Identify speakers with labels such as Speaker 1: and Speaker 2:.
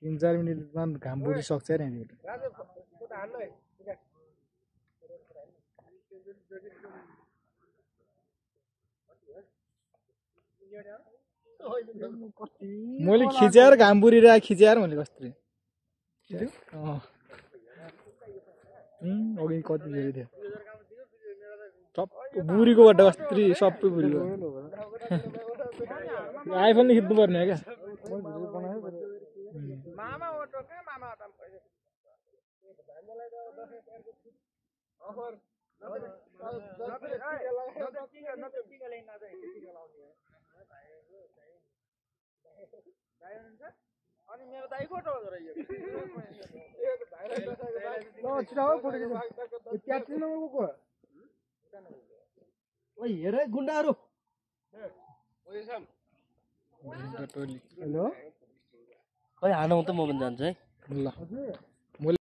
Speaker 1: 3-4 मिनेटमा घाम बुढिसक्छ नि मैले खिचेर घाम बुढिरा खिचेर मैले कस्तरी अघि कति धेरै थियो सब बुढीको बाट कस्तरी सबै बुढीको आइफोनले खिच्नु पर्ने हो क्या मामा ओटो कहाँ मामा ओटो अफर अनि मेरो दाइ फोटो हो रहेछ ल छिराउ फोटो खिच्नु क्याप्टन नम्बर को ओ हेरे गुण्डाहरु हेलो खै हानौ त म पनि जान्छु है ल